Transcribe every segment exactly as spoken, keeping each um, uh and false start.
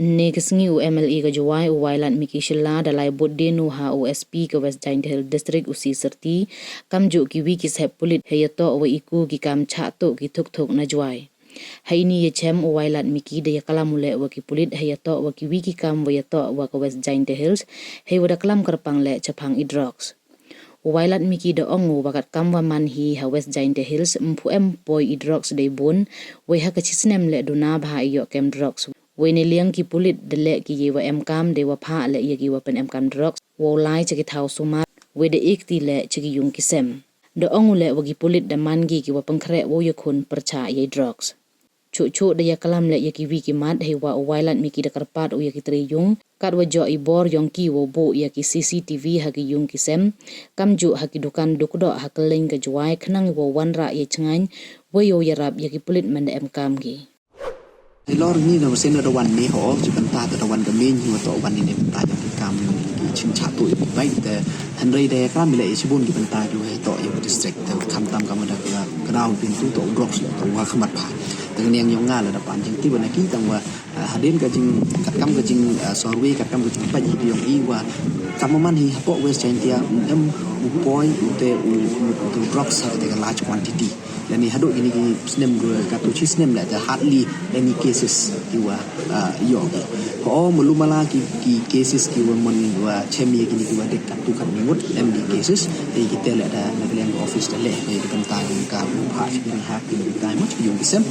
Ynne ka sngi u M L A ka Jowai u Wailadmiki Shylla da lai bud de nu ha u S P ka West Jaintia Hills District u C Syrti, kamjooh ki wi ki sahep pulit hei yatoh wa i ku ki kam chah tuh ki thuk thuk na Jowai. Hei ini ya chem u Wailadmiki da ya klam u leh wa ki pulit hei yatoh wa ki wi ki kam wa yatoh wa ka West Jaintia Hills, hei wa da klam kyrpang leh chaphang i drugs. U Wailadmiki da ong u wa kat kam wa man hi ha West Jaintia Hills ym pu em poi i drugs dei bun, wei ha ka chi snem leh duna bha i yoh kem drugs. Wei ne liang ki pulit da leh ki ye wa em kam dei wa phah leh ya ki wa pynemkam drugs, wow lai cha ki thaw sumar, wei da ikti leh cha ki yung ki sem. Da ong u leh wa ki pulit da man ki ki wa pynkhreh wow yakhun pyrchah ya i drugs. Chuh chuh da ya klam leh ya ki wi ki mat hei wa u Wailadmiki da kyrpad u ya ki tre yung, kat wa joh i bor yong ki wow buh ya ki C C T V ha ki yung ki sem, kamjooh ha ki dukan dukdoh ha kylleng ka Jowai khnang wow wanrah ya chngain, wei wow yarap ya ki pulit man da em kam ki. Lor ni na sen da wan ni ho, chi bynta da wan ka main hi wa toh wan ni bynta ya ki kam yong ki chim chah tuh ya ki bike te, hynrei da ya klam leh ya chibun ki bynta ki wa toh ya ki district te, khamtam kam da ka grau pyntu toh drugs leh toh wa khmat bha. Te niang yong nga leh da pan jingtip na ki tang wa, ah, hadien ka jing, katkam ka jing, ah, survey, katkam ka jing pait hi yong i wa kam man hi hapoh West Jaintia, em u poi u te u, u, u drugs ha te ka large quantity. Lani haduh kini ki snem, katu chi snem leh da hardly any cases ki wa, ah, yoh ki. Ho, malu mala ki, ki cases ki wa mon wa chem ya kini ki wa dek katu khat ni mut, em di cases, te ki te leh da na ka liang office da leh, da ka bynta ka u bha chi kini ha ki bynta mut ki yung ki sem.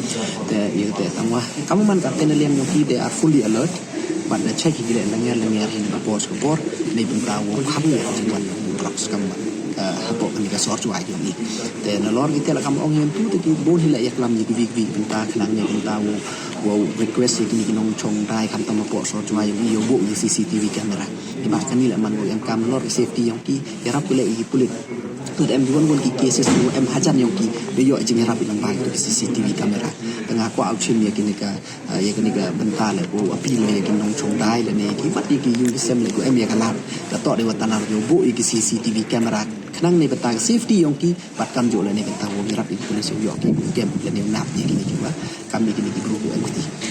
Te ya te tang wa kam man ka te na liang yong ki, they are fully alert. Bad da check ki leh langer langer hi na ka por ka por, nei bynta wow kham ya ka jingwan drugs kam, ah, hapoh kani ka sor Jowai yong i. Te na lor ki te la kam ong yong tu te ki bun hi leh ya klam ya ki wi ki wi bynta khnang nei bynta wow, wow request ya kini ki nongchong dai khamtam hapoh sor Jowai yong i yow buh ya C C T V camera. Imat kani leh man wow em kam lor safety yong ki, yarap ki leh ya ki pulit. Tu em di wan wan ki cases wow em hajan yong ki, da yoh jingyarap i lang bai ki C C T V camera. Te nga kwah u chim ya kini ka Ah, ya kani ka bynta leh, wow appeal ya ki nongchong dai leh ne ki mat ya ki yung ki sem leh ko em ya ka lad. Ka toh de wa tanar yow buh ya ki C C T V camera. Khnang ne bynta ka safety yong ki, bad kamjooh leh ne bynta wow yarap ya ki police yow yoh ki kem leh ne nap ya kini ki wa kam ya kini ki bru ko em ti.